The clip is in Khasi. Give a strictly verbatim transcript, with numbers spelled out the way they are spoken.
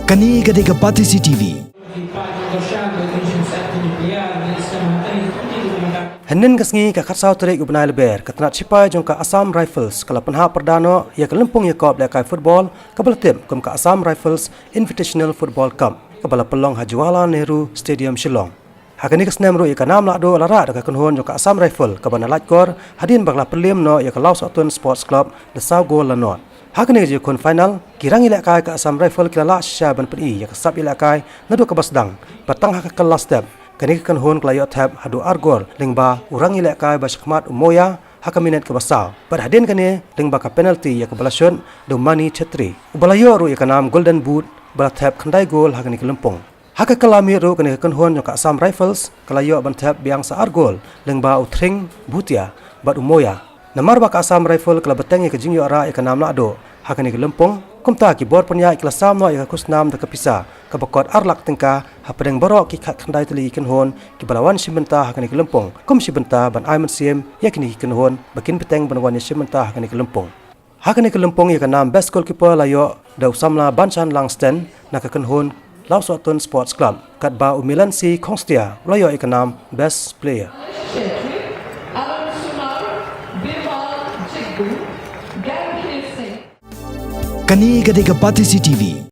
Kane ka dei ka Batesi T V. Hynnin ka sngi ka khatsaw tarik u bnai Lber, ka tnat shipai jong ka Assam Rifles ka la pynhap pyrda noh ïa ka lympung ïakop lehkai football kaba la tip kum ka Assam Rifles Invitational Football Cup, kaba la pynlong ha Jawaharlal Nehru Stadium, Shillong. Ha kane ka snem ruh ïa ka nam lahduh la rah da ka kynhun jong ka Assam Rifle kaba na Laitkor hadien ba ka la pynliem noh ïa ka Lawsohtun Sports Club da saw gol la nod. Ha kane ka jingïakhun final, ki rangïalehkai ka Assam Rifle ki la lah shisha ban pyni ïa ka sap ïalehkai naduh kaba sdang, bad tang ha ka kylla step, kane ka kynhun ka la ïoh thep haduh ar gol lyngba u rangïalehkai ba shakhmat u Moya ha ka minit kaba saw. Bad hadien kane lyngba ka penalty ïa kaba la shut da u Mani Chhetri, uba la ïoh ruh ïa ka nam Golden Boot, ba la thep khyndai gol ha kane ka lympung. Ha ka kylla miet ruh kane ka kynhun jong ka Assam Rifles ka la ïoh ban thep biang sa ar gol lyngba u Thring Bhutia bad u Moya. Namar ba ka Assam Rifle ka la bteng ïa ka jingïoh rah ïa ka nam lahduh ha kane ka lympung, kumta ki bor pynïaid ki la sam noh ïa ka khusnam da ka pisa kaba kot ar lak tyngka hapdeng baroh ki khatkhyndai tylli ki kynhun kiba la wan shim bynta ha kane ka lympung, kum shim bynta ban ai mynsiem ïa kine ki kynhun ba kin bteng ban wan ïashim bynta ha kane ka lympung. Ha kane ka lympung ïa ka nam Best Goalkeeper la ïoh da u samla Banchan Langsten na ka kynhun Lawsohtun Sports Club, katba u Milan C Khongstia u la ïoh ïa ka nam Best Player. Kane ka dei ka Batesi T V.